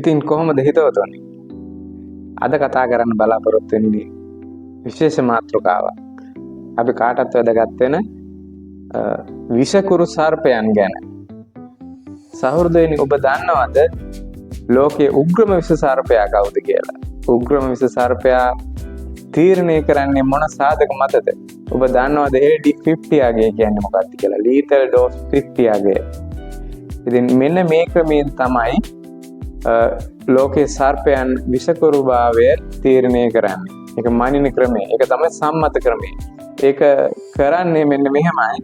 ඉතින් කොහොමද හිතවතුනි? අද කතා කරන්න බලාපොරොත්තු වෙන්නේ විශේෂ මාතෘකාවක්. අපි කාටත් වැදගත් වෙන විෂකුරු සර්පයන් ගැන. සහෘදයනි, ඔබ දන්නවද ලෝකයේ උග්‍රම විෂ සර්පයා කවුද කියලා? උග්‍රම විෂ සර්පයා තීරණය කරන්නේ මොන සාධක මතද? ඔබ දන්නවද LD50 අගය කියන්නේ මොකක්ද කියලා? ලීතල් ඩෝස් 50 අගය. ඉතින් මෙන්න මේ ක්‍රමයෙන් තමයි ලෝකයේ සර්පයන් විෂකුරු භාවය තීරණය කරන්නේ. ඒක මනින ක්‍රමය. ඒක තමයි සම්මත ක්‍රමය. ඒක කරන්නේ මෙන්න මෙහෙමයි.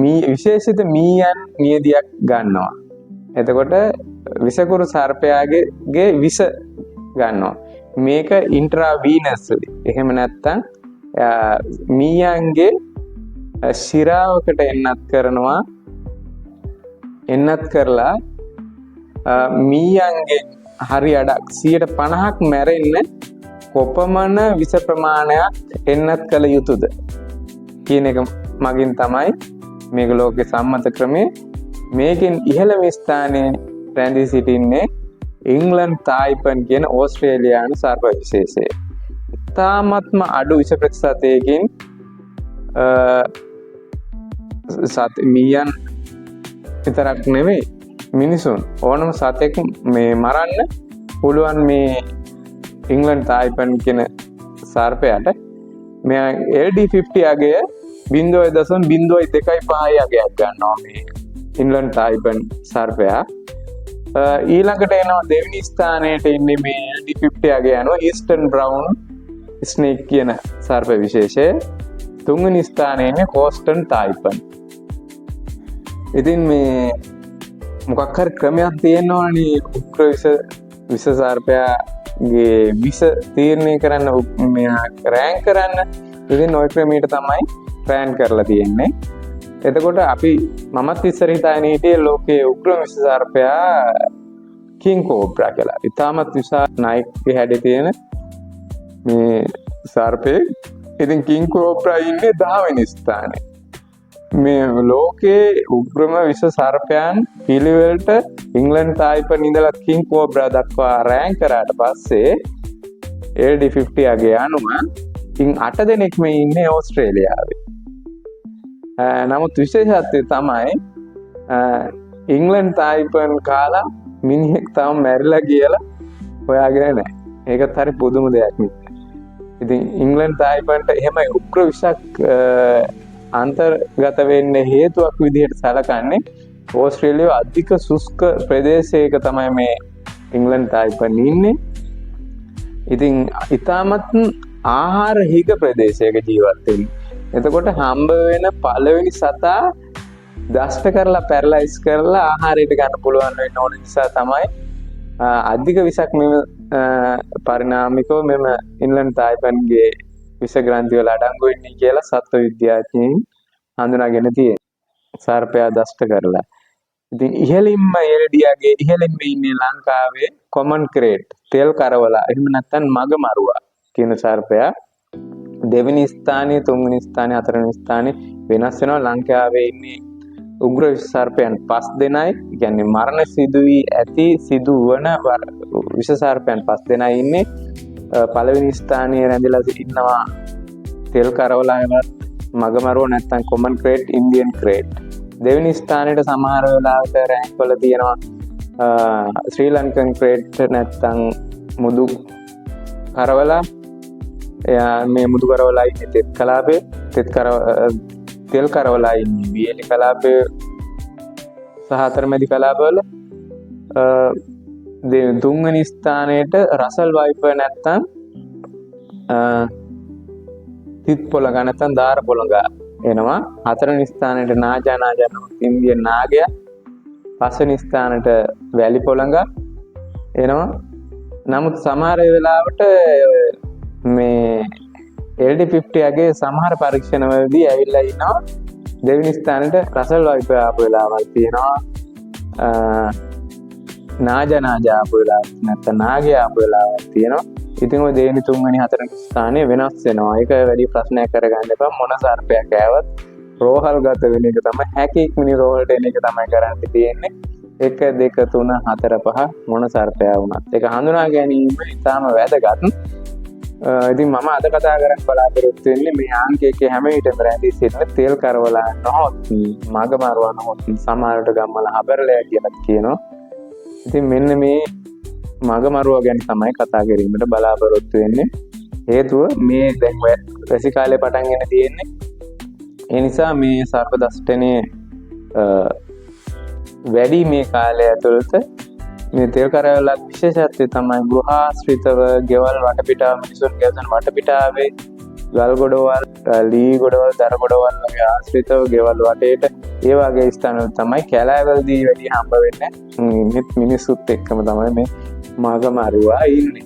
මී විශේෂිත මීයන් නියදියක් ගන්නවා. එතකොට විෂකුරු සර්පයාගේ විෂ ගන්නවා. මේක ඉන්ට්‍රාවීනස්ලි. එහෙම නැත්නම් මීයන්ගේ ශිරාවකට එන්නත් කරනවා. එන්නත් කරලා මීයන්ගේ හරි අඩක් 50%ක් මැරෙන්න කොපමණ විෂ ප්‍රමාණයක් එන්නත් කළ යුතුද කියන එක මගින් තමයි මේක ලෝකේ සම්මත ක්‍රමය. මේකෙන් ඉහළම ස්ථානයේ රැඳී සිටින්නේ ඉංග්ලන්ඩ් තායිපන් කියන ඕස්ට්‍රේලියානු සර්ප විශේෂය. ඉතාමත්ම අඩු විෂ ප්‍රතිශතයකින් සත් මීයන් විතරක් නෙවෙයි, මිනිසුන් ඕනම සතෙක් මේ මරන්න පුළුවන් මේ ඉංග්ලන්ඩ් තායිපන් කියන සර්පයාට. මෙයා LD50 අගය 0.025 අගයක් ගන්නවා මේ ඉංග්ලන්ඩ් තායිපන් සර්පයා. ඊළඟට එනවා දෙවෙනි ස්ථානයට ඉන්නේ මේ LD50 අගය යනවා ඊස්ටර්න් බ්‍රවුන් ස්නේක් කියන සර්ප විශේෂය. තුන්වෙනි ස්ථානයේ ඉන්නේ කෝස්ටන් තායිපන්. ඉතින් මේ මොකක් හරි ක්‍රමයක් තියෙනවනේ උග්‍ර විෂ විෂ සර්පයාගේ විෂ තීරණය කරන්න, මෙයා රෑන්ක් කරන්න. ඉතින් ඔය ක්‍රමයට තමයි රෑන්ක් කරලා තියෙන්නේ. එතකොට අපි මමත් ඉස්සර හිතාගෙන හිටියේ ලෝකයේ උග්‍රම විෂ සර්පයා කිං කෝබ්‍රා කියලා. ඉතාමත් විශාල නායකගේ හැඩේ තියෙන මේ සර්පයෙක්. ඉතින් කිං කෝබ්‍රා ඉන්නේ 10 වෙනි ස්ථානයේ. මේ ලෝකයේ උග්‍රම විෂ සර්පයන් පිළිවෙලට ඉංග්ලන්ඩ් තායිපන් ඉඳලා කිං කෝබ්‍රා දක්වා රෑන්ක් කරාට පස්සේ LD50 අගය අනුව ඉන් 8 දෙනෙක් මේ ඉන්නේ ඕස්ට්‍රේලියාවේ. නමුත් විශේෂත්වය තමයි ඉංග්ලන්ඩ් තායිපන් කාලා මිනිහෙක් තාම මැරිලා කියලා හොයාගෙන නැහැ. ඒකත් හරි පුදුම දෙයක් නේ. ඉතින් ඉංග්ලන්ඩ් තායිපන්ට එහෙම උග්‍ර විෂක් අන්තර්ගත වෙන්න හේතුවක් විදිහට සැලකන්නේ ඕස්ට්‍රේලියාවේ අධික සුෂ්ක ප්‍රදේශයක තමයි මේ ඉංග්ලන්ඩ් තායිපන් ඉන්නේ. ඉතින් ඉතාමත් ආහාර හිග ප්‍රදේශයක ජීවත් වෙන්නේ. එතකොට හම්බ වෙන පළවෙනි සතා දෂ්ට කරලා පැරලයිස් කරලා ආහාරයට ගන්න පුළුවන් වෙන්න ඕන නිසා තමයි අධික විසක් මෙම පරිණාමිකව මෙම ඉන්ලන්ඩ් තායිපන්ගේ විෂ ග්‍රන්ථි වල අඩංගු වෙන්නේ කියලා සත්ව විද්‍යාඥයින් හඳුනාගෙන තියෙනවා. සර්පයා දෂ්ට කරලා. ඉතින් ඉහළින්ම එල්ඩියාගේ ඉහළින්ම ඉන්නේ ලංකාවේ කොමන් ක්‍රේට්, තෙල් කරවලා, එහෙම නැත්නම් මග මරුවා කියන සර්පයා. දෙවෙනි ස්ථානයේ, තුන්වෙනි ස්ථානයේ, හතරවෙනි ස්ථානයේ වෙනස් වෙනවා. ලංකාවේ ඉන්නේ උග්‍ර විෂ සර්පයන් 5 දෙනයි. ඒ කියන්නේ මරණ සිදු වී ඇති සිදු වන විෂ සර්පයන් 5 දෙනයි ඉන්නේ. පළවෙනි ස්ථානයේ රැඳිලා ඉන්නවා තෙල් කරවලා හෙවත් මගමරුව නැත්නම් කොමන් ක්‍රේට්, ඉන්දියන් ක්‍රේට්. දෙවෙනි ස්ථානයට සමහර වෙලාවට රෑන්ක් වල තියෙනවා ශ්‍රී ලංකන් ක්‍රේට් නැත්නම් මුදු කරවලා. එයා මේ මුදු කරවලා ඉන්නේ තෙත් කලාපේ, තෙත් කර තෙල් කරවලා ඉන්නේ වියලි කලාපේ සහ අතරමැදි කලාපවල. තුන්වෙනි ස්ථානයට රසල් වයිපර් නැත්නම් තිත් පොළඟ නැත්නම් දාර පොළඟ එනවා. හතරවෙනි ස්ථානයට නාජා නාජා නමුත් ඉන්දියන් නාගයා. පස්වෙනි ස්ථානයට වැලි පොළඟ එනවා. නමුත් සමහර වෙලාවට මේ LD50 අගේ සමහර පරීක්ෂණවලදී ඇවිල්ලා ඉන්නවා දෙවෙනි ස්ථානෙට රසල් වයිපර් ආපු වෙලාවල් තියෙනවා. නාජා නාජා ආපු වෙලාවක් නැත්නම් නාගයා ආපු වෙලාවක් තියෙනවා. ඉතින් ඔය දෙවෙනි, තුන්වෙනි, හතරවෙනි ස්ථානය වෙනස් වෙනවා. ඒක වැඩි ප්‍රශ්නයක් කරගන්න එපා. මොන සර්පයක් ආවත් රෝහල් ගත වෙන එක තමයි හැකි ඉක්මනින් රෝහලට එන එක තමයි කරන්න තියෙන්නේ. 1 2 3 4 5 මොන සර්පයා වුණත් ඒක හඳුනා ගැනීම ඉතාම වැදගත්. ඉතින් මම අද කතා කරන්න බලාපොරොත්තු වෙන්නේ මේ අංක එකේ හැම විටම රැඳී සිටින තෙල් කරවලා නොහොත් මග මරුවා නොහොත් සමහරට ගම්වල හබරලයා කියලා කියනවා. ඉතින් මෙන්න මේ මග මරුවා ගැන තමයි කතා කිරීමට බලාපොරොත්තු වෙන්නේ. හේතුව මේ දැන් වැසි කාලේ පටන් ගෙන තියෙන්නේ. ඒ නිසා මේ සර්ප දෂ්ටනය වැඩි මේ කාලය ඇතුළත මේ තෙල් කරවලක් විශේෂත්වය තමයි ගෘහාශ්‍රිතව ගෙවල් වටපිටාව මිනිසුන් ගැසෙන වටපිටාවේ ගල් ගොඩවල්, ලී ගොඩවල්, දර ගොඩවල් වගේ ආශ්‍රිතව ගෙවල් වටේට ඒ වගේ ස්ථානවල තමයි කැලෑවලදී වැඩි හම්බ වෙන්නේ. මිනිස්සුත් එක්කම තමයි මේ මග මරුවා ඉන්නේ.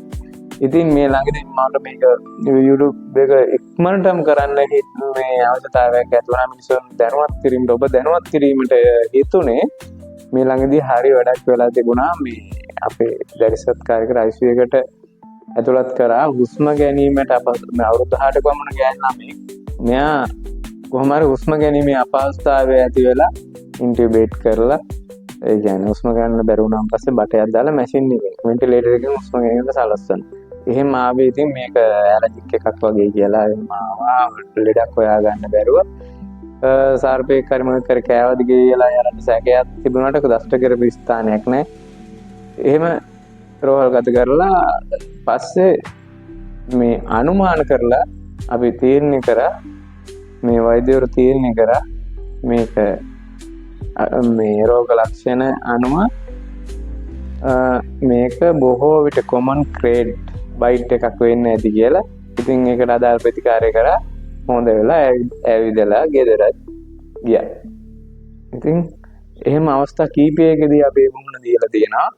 ඉතින් මේ ළඟදී මට මේක YouTube එක ඉක්මනටම කරන්න මේ අවශ්‍යතාවයක් ඇති වුණා. මිනිසුන් දැනුවත් කිරීමට, ඔබ දැනුවත් කිරීමට හේතුනේ මේ ළඟදී හරි වැඩක් වෙලා තිබුණා. මේ අපේ දැරි සත්කාරයක ICU එකට ඇතුළත් කරා හුස්ම ගැනීමට අපහසු මේ අවුරුදු 18ක පමණ ගෑනු ළමයෙක්. මෙයා කොහොම හරි හුස්ම ගැනීමේ අපහසුතාවය ඇති වෙලා ඉන්ටියුබේට් කරලා, ඒ කියන්නේ හුස්ම ගන්න බැරි වුණාන් පස්සේ බටයක් දාලා මැෂින් එකෙන් වෙන්ටිලේටර් එකෙන් හුස්ම ගැනීමට සලස්වන. එහෙම ආවේ ඉතින් මේක ඇලර්ජික් එකක් වගේ කියලා එහෙම ආවා. ලෙඩක් හොයාගන්න බැරුව සර්පයෙක් හරි මොකක් හරි කෑවද කියලා යාලට සැකයක් තිබුණාට දෂ්ට කරපු ස්ථානයක් නෑ. එහෙම රෝහල් ගත කරලා පස්සේ මේ අනුමාන කරලා අපි තීරණය කරා, මේ වෛද්‍යවරු තීරණය කරා මේක මේ රෝග ලක්ෂණ අනුව මේක බොහෝ විට කොමන් ක්‍රේට් බයිට් එකක් වෙන්න ඇති කියලා. ඉතින් ඒකට අදාළ ප්‍රතිකාරය කරා, හොඳ වෙලා ඇවිදලා ගෙදරත් ගියා. ඉතින් එහෙම අවස්ථා කීපයකදී අපි මුහුණ දීලා තියෙනවා.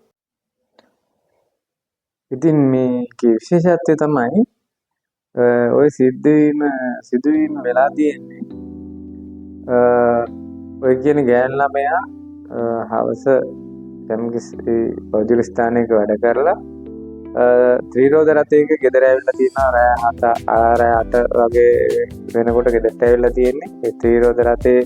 ඉතින් මේකේ විශේෂත්වය තමයි ඔය සිදුවීම වෙලා තියෙන්නේ ඔය කියන ගෑනු ළමයා හවස යම්කිසි පෞද්ගලික ස්ථානයක වැඩ කරලා ත්‍රිරෝද රථයක ගෙදර ඇවිල්ලා තියෙනවා. රෑ 7 රෑ 8 වගේ වෙනකොට ගෙදරට ඇවිල්ලා තියෙන්නේ. ඒ ත්‍රිරෝද රථේ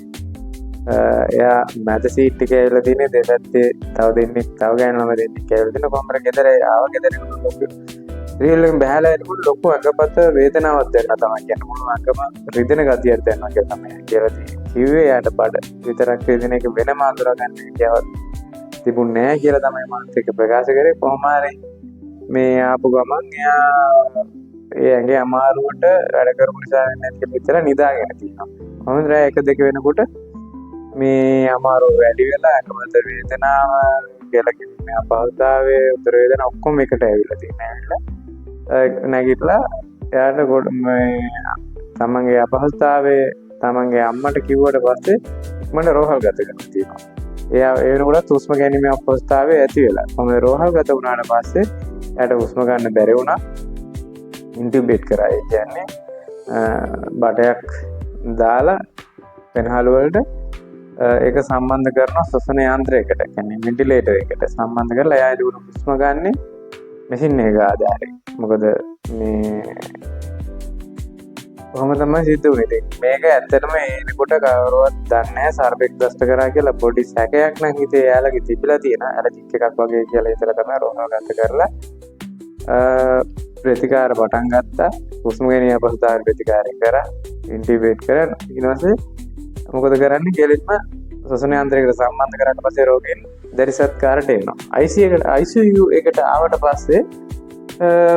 එයා මැද සීට් එකේ ඇවිල්ලා තියෙන්නේ. දෙපැත්තේ තව දෙන්නෙක්, තව ගෑනු ළමයි දෙන්නෙක් ඇවිල්ලා තියෙනවා. කොහොම හරි ගෙදර ආවා. ගෙදර එනකොට ලොකු ත්‍රිවීල් එකෙන් බහැලා එනකොට ලොකු ඇඟපත වේදනාවක් දැනෙනවා තමයි කියන්නේ. මුළු ඇඟම රිදෙන ගතියක් දැනෙනවා කියලා තමයි කියලා තියෙන්නේ. කිව්වේ එයාට බඩ විතරක් රිදෙන එක වෙනම අඳුරා ගන්න හැකියාවක් තිබුණේ නෑ කියලා තමයි මාත් එක්ක ප්‍රකාශ කරේ. කොහොම හරි මේ ආපු ගමන් එයා ඒ ඇඟේ අමාරුවට වැඩ කරපු නිසා වෙන්නේ නැති කියලා හිතලා නිදාගෙන තියෙනවා. කොහොමද රෑ 1 2 වෙනකොට මේ අමාරුව වැඩි වෙලා ඇඟවල වේදනාව, ගැලකිරීමේ අපහසුතාවය, උදර වේදනාව ඔක්කොම එකට ඇවිල්ලා තියෙනවා. ඇවිල්ලා නැගිටලා එයාට ගොඩ මේ තමන්ගේ අපහසුතාවය තමන්ගේ අම්මට කිව්වට පස්සේ ඉක්මනට රෝහල් ගත කරලා තියෙනවා. එයා ඒ වෙනකොටත් හුස්ම ගැනීමේ අපහසුතාවය ඇති වෙලා. කොහොමද රෝහල් ගත වුණාට පස්සේ එයාට හුස්ම ගන්න බැරි වුණා. ඉන්ටියුබේට් කරා. ඒ කියන්නේ බටයක් දාලා පෙනහළු වලට ඒක සම්බන්ධ කරනවා ශ්වසන යන්ත්‍රයකට. කියන්නේ වෙන්ටිලේටර් එකට සම්බන්ධ කරලා එයා ඒකට හුස්ම ගන්නේ මැෂින් එක ආධාරයෙන්. මොකද මේ කොහොම තමයි සිද්ධ වුණේ. ඉතින් මේක ඇත්තටම එනකොට කවුරුවත් දන්නේ නැහැ සර්පෙක් දෂ්ට කරා කියලා. පොඩි සැකයක් නම් හිතේ එයාලගේ තිබිලා තියෙනවා. ඇලර්ජික් එකක් වගේ කියලා හිතලා තමයි රෝහල් ගත කරලා ප්‍රතිකාර පටන් ගත්තා. හුස්ම ගැනීම අපහසුතාවය ප්‍රතිකාරය කරා. ඉන්ටියුබේට් කරා. ඊට පස්සේ මොකද කරන්නේ? කෙලින්ම ශ්වසන යන්ත්‍රයකට සම්බන්ධ කරාට පස්සේ රෝගීන් දැඩි සත්කාරට එනවා. ICU එකට ICU එකට ආවට පස්සේ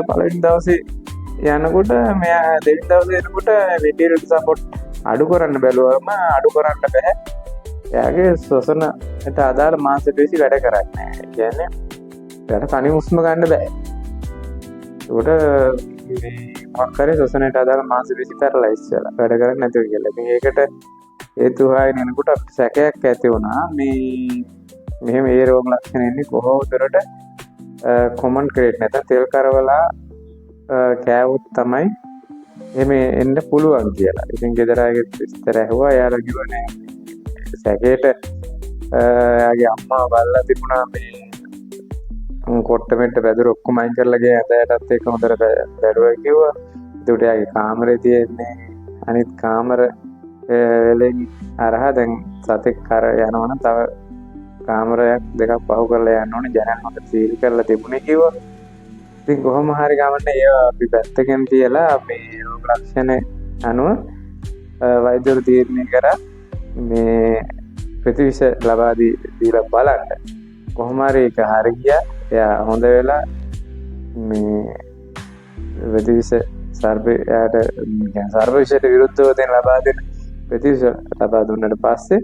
පළවෙනි දවසේ යනකොට මෙයා දෙවෙනි දවසේ එනකොට වෙන්ටිලේටර් සපෝට් අඩු කරන්න බැලුවම අඩු කරන්න බැහැ. එයාගේ ශ්වසනයට අදාළ මාංශ පේශි වැඩ කරන්නේ නැහැ. ඒ කියන්නේ එයාට තනි හුස්ම ගන්න බෑ. ඒකට මේ මොකක් හරි ශ්වසනයට අදාළ මාංශ පේශි පැරලයිස් වෙලා වැඩ කරන්නේ නැතුව කියලා. ඉතින් ඒකට හේතු හොයාගෙන එනකොට අපිට සැකයක් ඇති වුණා මේ මෙහෙම ඒ රෝග ලක්ෂණ එන්නේ කොහොම දුරට කොමන් ක්‍රේට් නැත්නම් තෙල් කරවලා කෑවොත් තමයි එහෙම එන්න පුළුවන් කියලා. ඉතින් ගෙදර අයගේ විස්තර ඇහුවා. එයාලා කිව්වා නෑ මේ සැකේට එයාගේ අම්මා බලලා තිබුණා මේ කොට්ට මෙට්ට පැදුරු ඔක්කොම අයින් කරලා ගියා. ඇඳ යටත් එක්ක හොඳට බැලුවා කිව්වා. ඒකට එයාගේ කාමරේ තියෙන්නේ අනිත් කාමර වලින් අරහා දැන් සතෙක් කර යනවනම් තව කාමරයක් දෙකක් පහු කරලා යන්න ඕනේ. ජනේල් හොඳට සීල් කරලා තිබුණේ කිව්වා. ඉතින් කොහොම හරි ගමන්නේ ඒවා අපි පැත්තකින් තියලා මේ රෝග ලක්ෂණ අනුව වෛද්‍යවරු තීරණය කරා මේ ප්‍රතිවිෂ ලබා දීලා බලන්න. කොහොම හරි ඒක හරි ගියා. එයා හොඳ වෙලා මේ ප්‍රතිවිෂ සර්පයාට කියන්නේ සර්ප විෂයට විරුද්ධව දෙන ලබා දෙන ප්‍රතිවිෂ ලබා දුන්නට පස්සේ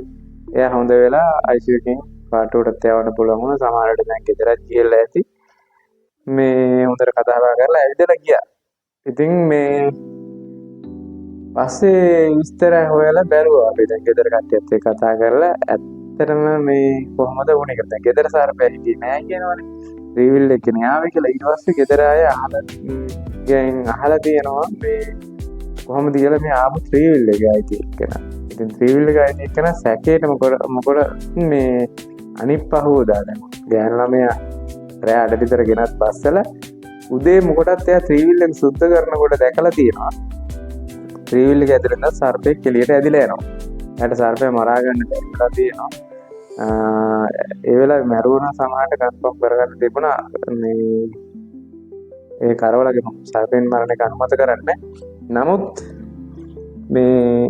එයා හොඳ වෙලා ICU එකෙන් පාටුවටත් යවන්න පුළුවන් වුණා. සමහර විට දැන් ගෙදරත් ගිහලා ඇති. මේ හොඳට කතා බහ කරලා ඇවිදලා ගියා. ඉතින් මේ පස්සේ විස්තර හොයලා බැලුවා අපි. දැන් ගෙදර කට්ටියත් එක්ක කතා කරලා ඇත්තටම මේ කොහොමද වුනේ කියලා. දැන් ගෙදර සර්පයා හිටියේ නෑ කියනවනේ. ත්‍රිවිල් එකනේ ආවේ කියලා. ඊට පස්සේ ගෙදර අය අහලා ගෙන් අහලා තියෙනවා මේ කොහොමද කියලා මේ ආපු ත්‍රිවිල් එකේ අයිති එක්කෙනා. ඉතින් ත්‍රිවිල් එකේ අයිති එක්කෙනා සැකේට මොකද මේ අනිත් පහුවදා දැන් ගෑනු ළමයා රෑ 8 විතර ගෙනත් බස්සලා උදේ මොකටත් එයා ත්‍රිවිල් එක සුද්ධ කරනකොට දැකලා තියෙනවා ත්‍රිවිල් එක ඇතුලේ ඉඳන් සර්පෙක් එළියට ඇදිලා යනවා. එයාට සර්පයා මරා ගන්න බැරි වෙලා තියෙනවා. ඒ වෙලාවේ මැරුණා සමහරට කන්ෆර්ම් කරගන්න තිබුණා මේ ඒ කරවලගේ සර්පෙන් මරණ එක අනුමත කරන්නේ. නමුත් මේ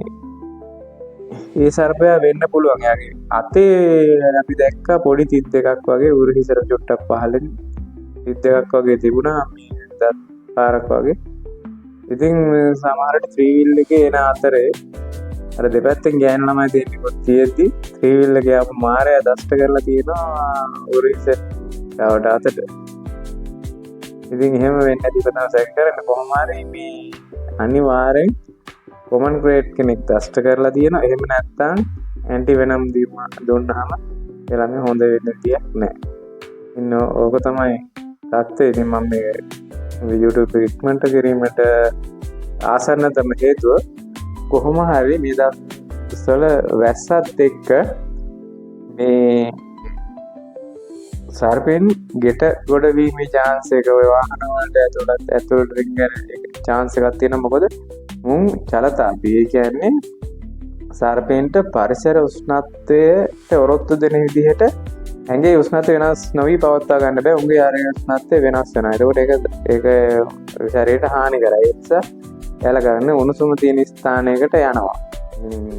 ඒ සර්පයා වෙන්න පුළුවන් එයාගේ අතේ අපි දැක්කා පොඩි තිත් දෙකක් වගේ උරුහිසර චුට්ටක් පහළින් තිත් දෙකක් වගේ තිබුණා මේ දත් පාරක් වගේ. ඉතින් සමහරට ත්‍රිවිල් එකේ එන අතරේ අර දෙපැත්තෙන් ගෑනු ළමයි දෙන්නෙකුත් තියෙද්දි ත්‍රිවිල් එකේ ආපු මාරයා දෂ්ට කරලා තියෙනවා උරුහිස ගාවට අතට. ඉතින් එහෙම වෙන්නේ නැති එක තමයි සැක කරන්නේ. කොහොම හරි මේ අනිවාර්යෙන් කොමන් ක්‍රේට් කෙනෙක් දෂ්ට කරලා තියෙනවා. එහෙම නැත්නම් ඇන්ටි වෙනම් දුන්නාම ඒ ළමයා හොඳ වෙන්න විදියක් නැහැ. ඉන්න ඕක තමයි තත්ත්වය. ඉතින් මම මේ YouTube එක ඉක්මනට කිරීමට ආසන්නතම හේතුව කොහොම හරි මේ දවස්වල වැස්සත් එක්ක මේ සර්පෙන් ගෙට ගොඩ වීමේ චාන්ස් එක ඔය වාහන වලට ඇතුළට රිංගන චාන්ස් එකක් තියෙනවා. මොකද මුන් චලතාපී. ඒ කියන්නේ සර්පෙන්ට පරිසර උෂ්ණත්වයට ඔරොත්තු දෙන විදිහට ඇඟේ උෂ්ණත්වය වෙනස් නොවී පවත්වා ගන්න බෑ. උන්ගේ ශරීර උෂ්ණත්වය වෙනස් වෙනවා. එතකොට ඒක ශරීරයට හානි කරයි. ඒ නිසා එයාලා කරන්නේ උණුසුම තියෙන ස්ථානයකට යනවා.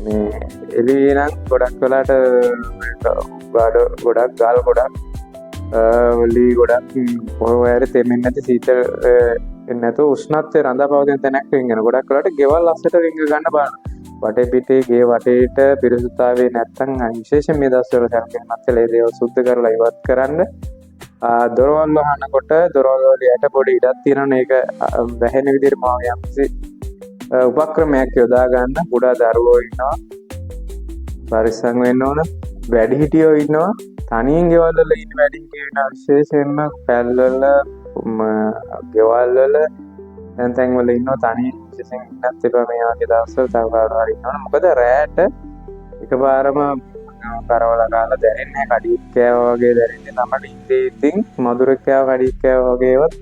මේ එළියේ නම් ගොඩක් වෙලාට ගොඩක් ගල් ගොඩක් ලී ගොඩක් කොහොම හරි තෙමෙන්නේ නැති සීතල එන්නේ නැතුව උෂ්ණත්වය රඳා පවතින තැනක් රිංගන. ගොඩක් වෙලාට ගෙවල් අස්සට රිංග ගන්න බලන්න. වටේ පිටේ ගේ වටේට පිරිසුදුතාවය නැත්තම් විශේෂයෙන් මේ දවස්වල සැලකිලිමත් වෙලා ඒ දේවල් සුද්ධ කරලා ඉවත් කරන්න. දොරවල් වහනකොට දොරවල් වල යට පොඩි ඉඩක් තියෙනවනේ. ඒක වැහෙන විදිහට මම යම්කිසි උපක්‍රමයක් යොදා ගන්න. කුඩා දරුවෝ ඉන්නවා, පරිස්සම් වෙන්න ඕන. වැඩිහිටියෝ ඉන්නවා, තනියෙන් ගෙවල් වල ඉන්න වැඩිහිටියෝ ඉන්නවා. විශේෂයෙන්ම පැල්වල ගෙවල් වල තැන් තැන් වල ඉන්නවා තනියෙන්. විශේෂයෙන් ඉන්නත් එපා මේ වගේ දවස්වල. තව කවුරු හරි ඉන්නවනේ. මොකද රැට එකපාරම කරවල කාලා දැනෙන්නේ නැහැ. කඩියෙක් කෑවා වගේ දැනෙන්නේ තමයි. ඉඳේ ඉතින් මధుරෙක් කෑවා කඩියෙක් කෑවා වගේ ඒවත්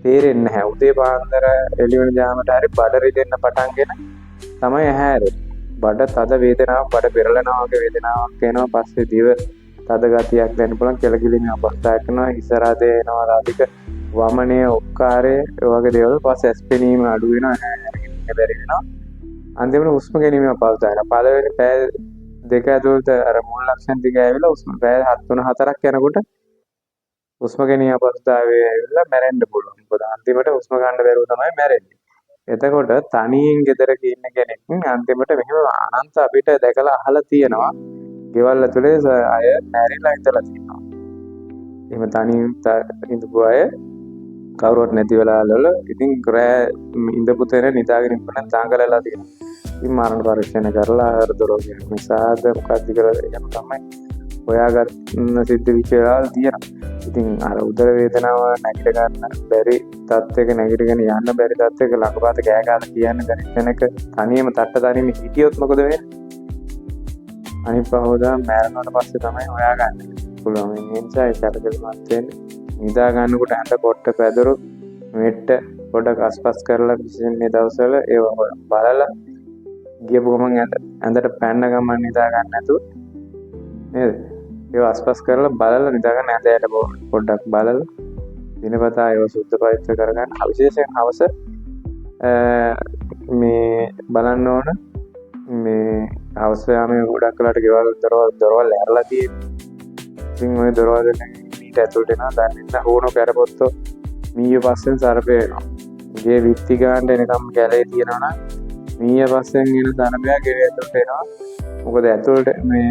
තේරෙන්නේ නැහැ. උදේ පාන්දර එළි වෙන ජාමට හරි බඩ රිදෙන්න පටන්ගෙන තමයි ඇහැ ඇරෙන්නේ. බඩ තද වේදනාවක්, බඩ පෙරලෙනවා වගේ වේදනාවක් එනවා. පස්සේ දිව තද ගතියක් දැනෙන්න පුළුවන්. කෙලගිලීමේ අපහසුතාවයක් එනවා. හිස රදේ එනවා. අධික වමනය, ඔක්කාරය, ඔය වගේ දේවල්. පස්සේ ඇස් පෙනීම අඩු වෙනවා. ඇහැ අරගෙන ඉන්න බැරි වෙනවා. අන්තිමට හුස්ම ගැනීමේ අපහසුතාවය එනවා. පළවෙනි පැය දෙක ඇතුළත අර මුල් ලක්ෂණ ටික ඇවිල්ලා හුස්ම පැය 3 4ක් යනකොට හුස්ම ගැනීම අපහසුතාවය ඇවිල්ලා මැරෙන්න පුළුවන්. මොකද අන්තිමට හුස්ම ගන්න බැරුව තමයි මැරෙන්නේ. එතකොට තනියෙන් ගෙදරක ඉන්න කෙනෙක් අන්තිමට මෙහෙම අනන්ත අපිට දැකලා අහලා තියෙනවා. ගෙවල් ඇතුලේ අය මැරිලා ඉඳලා තියෙනවා. එහෙම තනියෙන් ඉඳපු අය කවුරුවත් නැති වෙලාවල ඉතින් රෑ ඉඳපු තැන නිදාගෙන ඉන්න දඟලලා තියෙනවා. ඉතින් මරණ පරීක්ෂණ කරලා හෘද රෝගයක් නිසාද මොකක්ද කියලා එහෙම තමයි හොයාගන්න සිද්ධ වෙච්ච වෙලාවල් තියෙනවා. ඉතින් අර උදර වේදනාව නැගිට ගන්න බැරි තත්ත්වයක, නැගිටගෙන යන්න බැරි තත්ත්වයක, ළඟපාත කෑ ගහලා කියන්න බැරි තැනක තනියම තට්ට තනියම හිටියොත් මොකද වෙන්නේ? අනිත් පහවදා මැරෙනවට පස්සේ තමයි හොයාගන්න පුළුවන්. ඒ නිසා ඒ සැලකිලිමත් වෙන්න. නිදා ගන්නකොට ඇඳ කොට්ට පැදුරු මෙට්ට පොඩක් අස්පස් කරලා විශේෂයෙන් මේ දවස්වල ඒව බලලා ගියපු ගමන් ඇඳට පැන්න ගමන් නිදා ගන්න නැතුව නේද? ඒවා අස්පස් කරලා බලලා නිදාගන්න. හැන්දෑවට පොඩ්ඩක් බලලා දිනපතා ඒවා සුද්ධ පවිත්‍ර කරගන්න. විශේෂයෙන් හවස මේ බලන්න ඕන. මේ හවස යාමේ ගොඩක් වෙලාට ගෙවල් දොරවල් ඇරලා තියෙන්නේ. ඉතින් ඔය දොරවල් වලින් මීට ඇතුළට එනවා. දන්නේ නැහැ හෝනෝ කැරපොත්තෝ මීය පස්සෙන් සර්පය එනවා. ගේ විත්ති ගන්නට එනකම් කැලේ තියෙනවා නම් මීය පස්සෙන් එන සර්පයා ගේ ඇතුළට එනවා. මොකද ඇතුළට මේ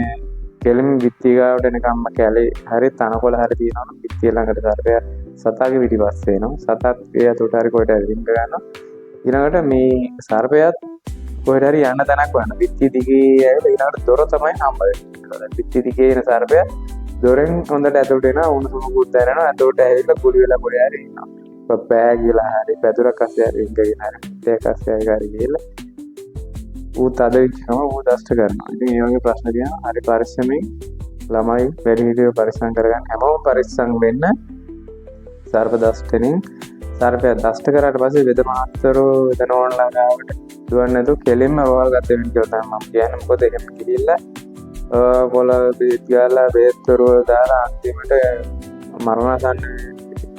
කෙලින් විත්ති ගාවට එනකම්ම කැලේ හරි තනකොළ හරි තියෙනවා නම් විත්තිය ළඟට සර්පයා සතාගේ පිටිපස්සේ එනවා. සතත් ඒ ඇතුළට හරි කොහෙට හරි රිංග ගන්නවා. ඊළඟට මේ සර්පයාත් කොහෙට හරි යන්න තැනක් හොයන්න. විත්ති දිගේ ඇවිල්ලා ඊළඟට දොර තමයි හම්බ වෙන්නේ. විත්ති දිගේ එන සර්පයා දොරෙන් හොඳට ඇතුළට එනවා. උණුසුමකුත් දැනෙනවා. ඇතුළට ඇවිල්ලා ගුලි වෙලා කොහේ හරි ඉන්නවා. පෑගිලා හරි පැදුරක් අස්සේ හරි රිංගගෙන හරි පිටයක් අස්සේ හරි ගිහලා ඌ තද වෙච්ච ගමන් ඌ දෂ්ට කරනවා. ඉතින් ඒ වගේ ප්‍රශ්න තියෙනවා. හරි පරිස්සමෙන් ළමයි වැඩිහිටියෝ පරිස්සම් කරගන්න. හැමෝම පරිස්සම් වෙන්න. සර්ප දෂ්ටනින් සර්පයා දෂ්ට කරාට පස්සේ වෙද මහත්වරු වෙද නෝන්ලා ගාවට දුවන්නේ නැතුව කෙලින්ම රෝහල් ගත වෙන්න කියලා තමයි මම කියන්නේ. මොකද එහෙම ගිහිල්ලා කොළ බෙහෙත් ගාලා බෙහෙත් වරු දාලා අන්තිමට මරණාසන්න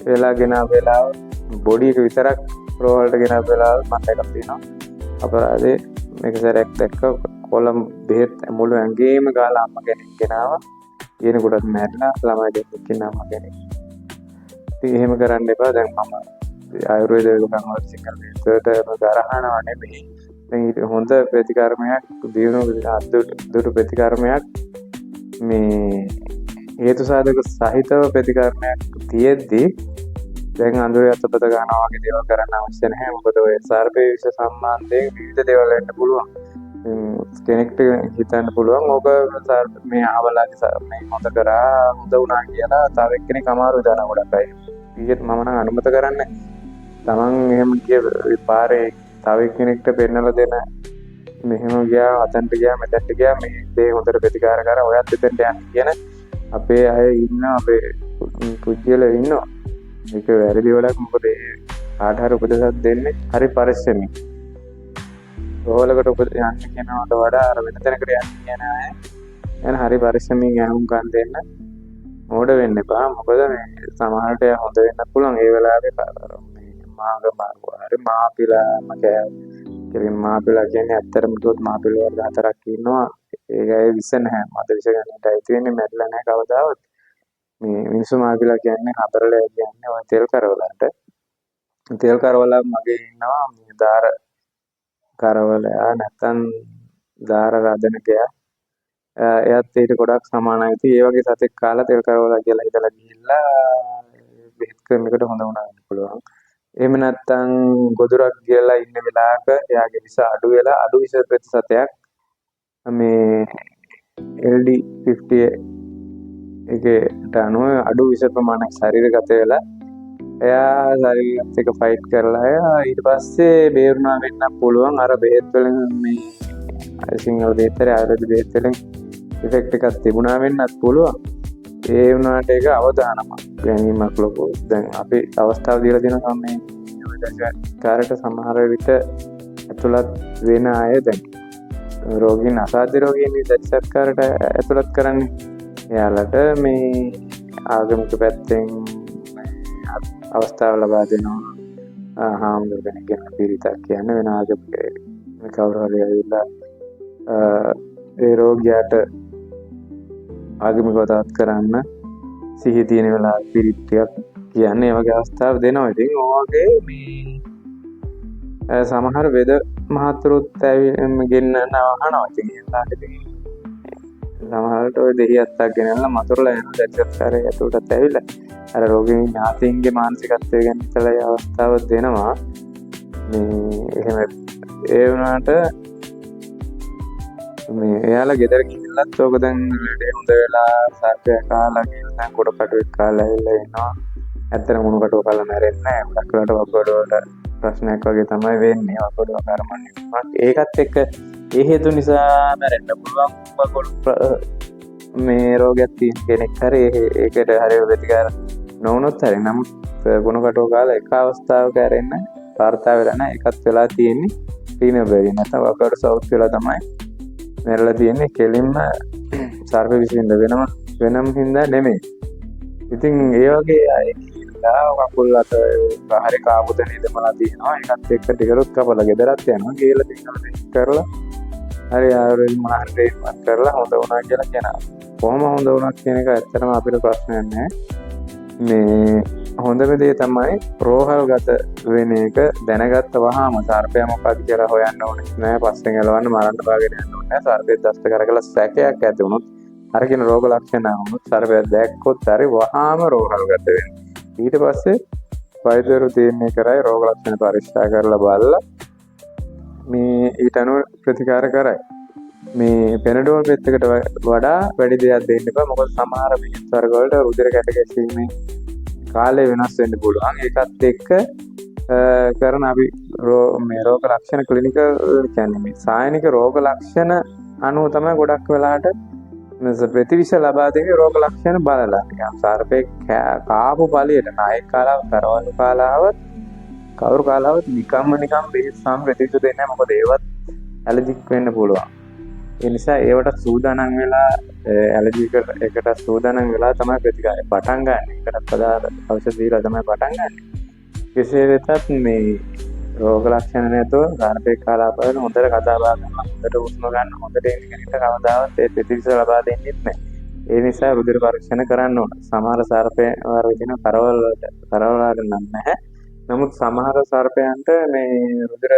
වෙලා ගෙන වෙලාව බොඩි එක විතරක් රෝහලට ගෙන වෙලාව මම දැකලා තියෙනවා. අපරාධේ මේක සැරයක් දැක්ක කොළ බෙහෙත් මුළු ඇඟේම ගාලා අම්මා කෙනෙක් ගෙනාවා. ගේනකොටත් මැරිලා ළමයි දෙන්නෙක් ඉන්න අම්මා කෙනෙක්. ඉතින් එහෙම කරන්න එපා. දැන් මම ආයුර්වේද වෙදකම් වල සිංහල බෙහෙත් වලට ගරහනවා නෙමෙයි. දැන් ඊට හොඳ ප්‍රතිකර්මයක් දියුණු අද්දුටු ප්‍රතිකර්මයක් මේ හේතු සාධක සහිතව ප්‍රතිකර්මයක් තියෙද්දි දැන් අඳුරේ අතපත ගන්නවා වගේ දේවල් කරන්න අවශ්‍ය නැහැ. මොකද ඔය සර්පේ විෂ සම්බන්ධයෙන් විවිධ දේවල් වෙන්න පුළුවන්. කෙනෙක්ට හිතන්න පුළුවන් ඕක මේ අහවලාගේ මේ හොඳ කරා හොඳ වුණා කියලා තව එක්කෙනෙක් අමාරු දාන ගොඩක් අය. ඊයේත් මම නම් අනුමත කරන්නේ. තමන් එහෙම ගිය පාරේ තව එක්කෙනෙක්ට පෙන්නලා දෙන මෙහෙම ගියා අතන්ට ගියා මෙතනට ගියා මේ දේ හොඳට ප්‍රතිකාර කරා ඔයත් එතනට යන්න කියන අපේ අය ඉන්නවා, අපේ පුජ්‍යල ඉන්නවා. ඒක වැරදි වැඩක්. මොකද ඒ කාට හරි උපදෙසක් දෙන්නේ හරි පරිස්සමින්. රෝහලකට උප යන්න කියනවට වඩා අර වෙන තැනකට යන්න කියන අය යන හරි පරිස්සමින් ඇහුම්කන් දෙන්න. මෝඩ වෙන්න එපා. මොකද මේ සමහරට එයා හොඳ වෙන්න පුළුවන්. ඒ වෙලාවේ මේ මාග මාර්ග හරි මාපිලාම කෑ කියන්නේ මාපිලා කියන්නේ ඇත්තටම කිව්වොත් මාපිල වර්ග හතරක් ඉන්නවා. ඒක අය විස නැහැ. මද විස ගන්නට අයිති වෙන්නේ මැරිලා නැහැ කවදාවත්. මේ මිනිස්සු මාපිලා කියන්නේ හතරලයා කියන්නේ ඔය තෙල් කරවලන්ට. තෙල් කරවලා මගේ ඉන්නවා මේ දාර කරවලයා නැත්තම් දාර රදනකයා. එයාත් ඊට ගොඩක් සමානයි. ඉතින් ඒ වගේ සතෙක් කාලා තෙල් කරවලා කියලා හිතලා ගිහිල්ලා බෙහෙත් ක්‍රමයකට හොඳ වුණා වෙන්න පුළුවන්. එහෙම නැත්තම් ගොදුරක් ගිහලා ඉන්න වෙලාවක එයාගේ විස අඩු වෙලා අඩු විස ප්‍රතිශතයක් මේ LD50 එකට අනුව අඩු විස ප්‍රමාණයක් ශරීරගත වෙලා එයා ශරීරයත් එක්ක ෆයිට් කරලා එයා ඊට පස්සේ බේරුණා වෙන්න පුළුවන්. අර බෙහෙත් වලින් මේ සිංහල බෙහෙත් හරි ආයුර්වේද බෙහෙත් වලින් ඉෆෙක්ට් එකක් තිබුණා වෙන්නත් පුළුවන්. ඒ වුණාට ඒක අවදානමක් ගැනීමක් ලොකු. දැන් අපි අවස්ථාව දීලා තියෙනවා මේ කාරයට සමහර විට ඇතුළත් වෙන අය දැන් රෝගීන් අසාධ්‍ය රෝගීන් දැඩි සත්කාරයට ඇතුළත් කරන්නේ. එයාලට මේ ආගමික පැත්තෙන් අවස්ථාව ලබා දෙනවා. හාමුදුරු කෙනෙක් ගැන පිරිතක් කියන්න වෙන ආගමික කවුරු හරි ඇවිල්ලා ඒ රෝගියාට ආගමික වතාවත් කරන්න සිහිය තියෙන වෙලාව පිරිත් ටිකක් කියන්නේ ඒ වගේ අවස්ථාව දෙනවා. ඉතින් ඔය වගේ මේ සමහර වෙද මහත්වරුත් ගෙන්නන්න අහනවා. ඉතින් ඒ වෙලාවට ඉතින් සමහරවිට ඔය දෙහි අත්තක් ගෙනල්ලා මතුරලා යනවා දැඩි සත්කාරය ඇතුළටත් ඇවිල්ලා අර රෝගීන් ඥාතීන්ගේ මානසිකත්වය ගැන හිතලා ඒ අවස්ථාව දෙනවා. මේ එහෙම ඒ වුණාට මේ එයාලා ගෙදර ගිහිල්ලත් ඕක දැන් ලෙඩේ හොඳ වෙලා සර්පයා කාලා ගිහිල්ලා දැන් කුඩ කටුවෙක් කාලා ඇවිල්ලා එනවා. ඇත්තටම කුණු කටුව කාලා මැරෙන්නේ නැහැ. ගොඩක් වෙලාවට වකුගඩු වලට ප්‍රශ්නයක් වගේ තමයි වෙන්නේ. වකුගඩුව කර්මන්නේ. ඒකත් එක්ක ඒ හේතු නිසා මැරෙන්න පුළුවන්. වකුගඩු මේ රෝගයක් තියෙන කෙනෙක් හරි ඒකට හරි ප්‍රතිකාර නොවුනොත් හරි. නමුත් කුණු කටුව කාලා එක අවස්ථාවක ඇරෙන්න වාර්තා වෙලා නැහැ. ඒකත් වෙලා තියෙන්නේ රීනල් බැරි නැත්නම් වකුගඩු සවුත් වෙලා තමයි මැරලා තියෙන්නේ. කෙලින්ම සර්ප විසින්ද වෙනම වෙනම් හින්දා නෙමෙයි. ඉතින් ඒ වගේ අය ගිහිල්ලා කකුල් අත හරි කාපු තැන ඉදමලා තියෙනවා. ඒකත් එක්ක ටිකරුත් කපලා ගෙදරත් යනවා. ගිහලා සිංහල බෙහෙත් කරලා හරි ආයුර්වේද මොන හරි ට්‍රීට්මන්ට් කරලා හොඳ වුණා කියලා කියනවා. කොහොම හොඳ වුණත් කියන එක ඇත්තටම අපිට ප්‍රශ්නයක් නෑ. මේ හොඳම දේ තමයි රෝහල් ගත වෙන එක. දැනගත්ත වහාම සර්පයා මොකක්ද කියලා හොයන්න ඕනෙත් නෑ. පස්සෙන් එලවන්න මරන්න බාගෙන යන්න ඕනේ නෑ. සර්පයෙක් දෂ්ට කරගලා සැකයක් ඇති වුණොත්, අර කියන රෝග ලක්ෂණ වුණොත්, සර්පයා දැක්කොත් හරි වහාම රෝහල් ගත වෙන්න. ඊට පස්සේ වෛද්‍යවරු තීරණය කරයි, රෝග ලක්ෂණ පරීක්ෂා කරලා බලලා මේ ඊට අනුව ප්‍රතිකාර කරයි. මේ පෙනඩෝල් පෙත්තකට වඩා වැඩි දෙයක් දෙන්න එපා. මොකද සමහර බෙහෙත් වර්ග වලට රුධිර කැට ගැසීමේ කාලය වෙනස් වෙන්න පුළුවන්. ඒකත් එක්ක කරන අපි මේ රෝග ලක්ෂණ ක්ලිනිකල් කියන්නේ මේ සායනික රෝග ලක්ෂණ අනුව තමයි ගොඩක් වෙලාට ප්‍රතිවිෂ ලබා දෙන්නේ, රෝග ලක්ෂණ බලලා. නිකන් සර්පෙක් කාපු පළියට නායෙක් කාලා, කරවලු කාලා ආවත්, කවුරු කාලා ආවත් නිකම්ම නිකම් බෙහෙත් සම ප්‍රතිවිෂ දෙන්නේ නැහැ. මොකද ඒවත් ඇලර්ජික් වෙන්න පුළුවන්. ඒ නිසා ඒවට සූදානම් වෙලා, ඇලර්ජි එකට සූදානම් වෙලා තමයි ප්‍රතිකාරය පටන් ගන්න. ඒකටත් අදාළ ඖෂධ දීලා තමයි පටන් ගන්න. කෙසේ වෙතත් මේ රෝග ලක්ෂණ නැතුව සර්පෙක් කාලා බලන හොඳට කතා බහ කරලා, හොඳට හුස්ම ගන්න, හොඳට එන කෙනෙක්ට කවදාවත් ඒ ප්‍රතිවිෂ ලබා දෙන්නෙත් නැහැ. ඒ නිසා රුධිර පරීක්ෂණ කරන්න ඕන. සමහර සර්ප වර්ග තියෙන කරවල වලට, කරවල වලට නම් නැහැ. නමුත් සමහර සර්පයන්ට මේ රුධිර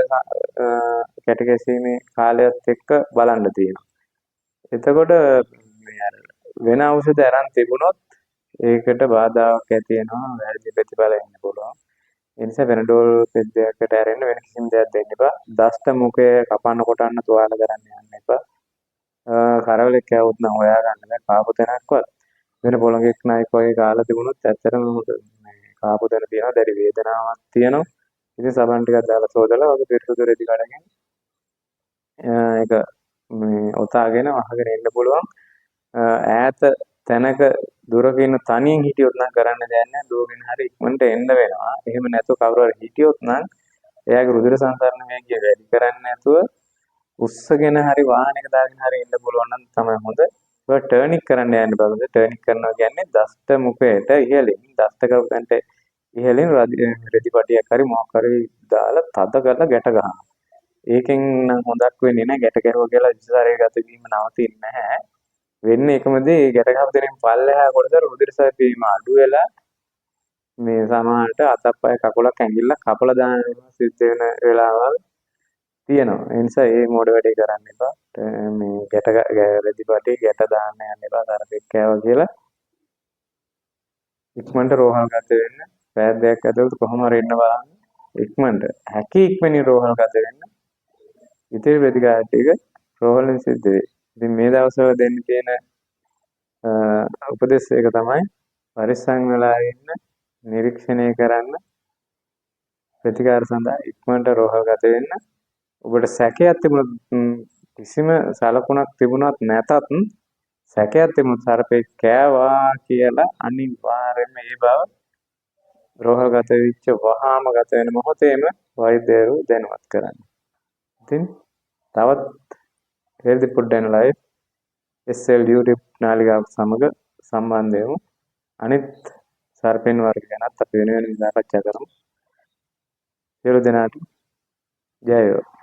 කැට ගැසීමේ කාලයත් එක්ක බලන්න තියෙනවා. එතකොට මේ අර වෙන ඖෂධ අරන් තිබුණොත් ඒකට බාධාවක් ඇති වෙනවා, වැරදි ප්‍රතිඵල එන්න පුළුවන්. ඒ නිසා පෙනඩෝල් පෙද්දයකට ඇරෙන්න වෙන කිසිම දෙයක් දෙන්න එපා. දෂ්ට මුඛය කපන්න කොටන්න තුවාල කරන්න යන්න එපා. කරවලෙක් කෑවොත් නම් හොයා ගන්න බෑ කාපු තැනක්වත්. වෙන පොළඟෙක් නයෙක් වගේ කාලා තිබුණොත් ඇත්තටම මේ කාපු තැන තියෙනවා, දැඩි වේදනාවක් තියෙනවා. ඉතින් සබන් ටිකක් දාලා සෝදලා වගේ පිරිසුදු රෙදි කඩකින් ඒක මේ ඔතාගෙන වහගෙන එන්න පුළුවන්. ඈත තැනක දුරක ඉන්න තනියෙන් හිටියොත් නම් කරන්න දෙයක් නැහැ. දුවගෙන හරි ඉක්මනට එන්න වෙනවා. එහෙම නැතුව කවුරු හරි හිටියොත් නම් එයාගේ රුධිර සංසරණ වේගය වැඩි කරන්නේ නැතුව උස්සගෙන හරි වාහනයක දාගෙන හරි එන්න පුළුවන් නම් තමයි හොඳ. ඒක ටර්නික් කරන්න යන්න බලන්න. ටර්නික් කරනවා කියන්නේ දෂ්ට මුඛයට ඉහළින්, දෂ්ට කරපු තැනට ඉහළින් රෙදි පටියක් හරි මොකක් හරි දාලා තද කරලා ගැට ගන්නවා. ඒකෙන් නම් හොඳක් වෙන්නේ නැහැ. ගැට ගැහුවා කියලා විෂ ශරීරගත වීම නවතින්නේ නැහැ. වෙන්නේ එකම දේ, ඒ ගැට ගහපු තැනින් පල්ලෙහා කොටස රුධිර සැපයීම අඩු වෙලා මේ සමහරට අතක් පය කකුලක් ඇඟිල්ලක් කපලා දාන සිද්ධ වෙන වෙලාවල් තියෙනවා. ඒ නිසා ඒ මෝඩ වැඩේ කරන්න එපා. මේ ගැට රෙදි පටි ගැට දාන්න යන්න එපා සර්පෙක් කෑවා කියලා. ඉක්මනට රෝහල් ගත වෙන්න. පැය දෙකක් ඇතුළත කොහොම හරි එන්න බලන්න. ඉක්මනට හැකි ඉක්මනින් රෝහල් ගත වෙන්න. ඉතිරි ප්‍රතිකාර ටික රෝහලෙන් සිද්ධ වෙයි. ඉතින් මේ දවස්වල දෙන්න තියෙන උපදෙස් එක තමයි පරිස්සම් වෙලා ඉන්න, නිරීක්ෂණය කරන්න, ප්‍රතිකාර සඳහා ඉක්මනට රෝහල් ගත වෙන්න. ඔබට සැකයක් තිබුණොත්, කිසිම සලකුණක් තිබුණත් නැතත් සැකයක් තිබුණොත් සර්පෙක් කෑවා කියලා, අනිවාර්යයෙන්ම ඒ බව රෝහල් ගත වෙච්ච වහාම ගත වෙන මොහොතේම වෛද්‍යවරු දැනුවත් කරන්න. ඉතින් තවත් Healthy Food and Life SL YouTube නාලිකාව සමග සම්බන්ධ වෙමු. අනිත් සර්පයන් වර්ග ගැනත් අපි වෙන වෙනම සාකච්ඡා කරමු. සියලු දෙනාට ජය වේවා.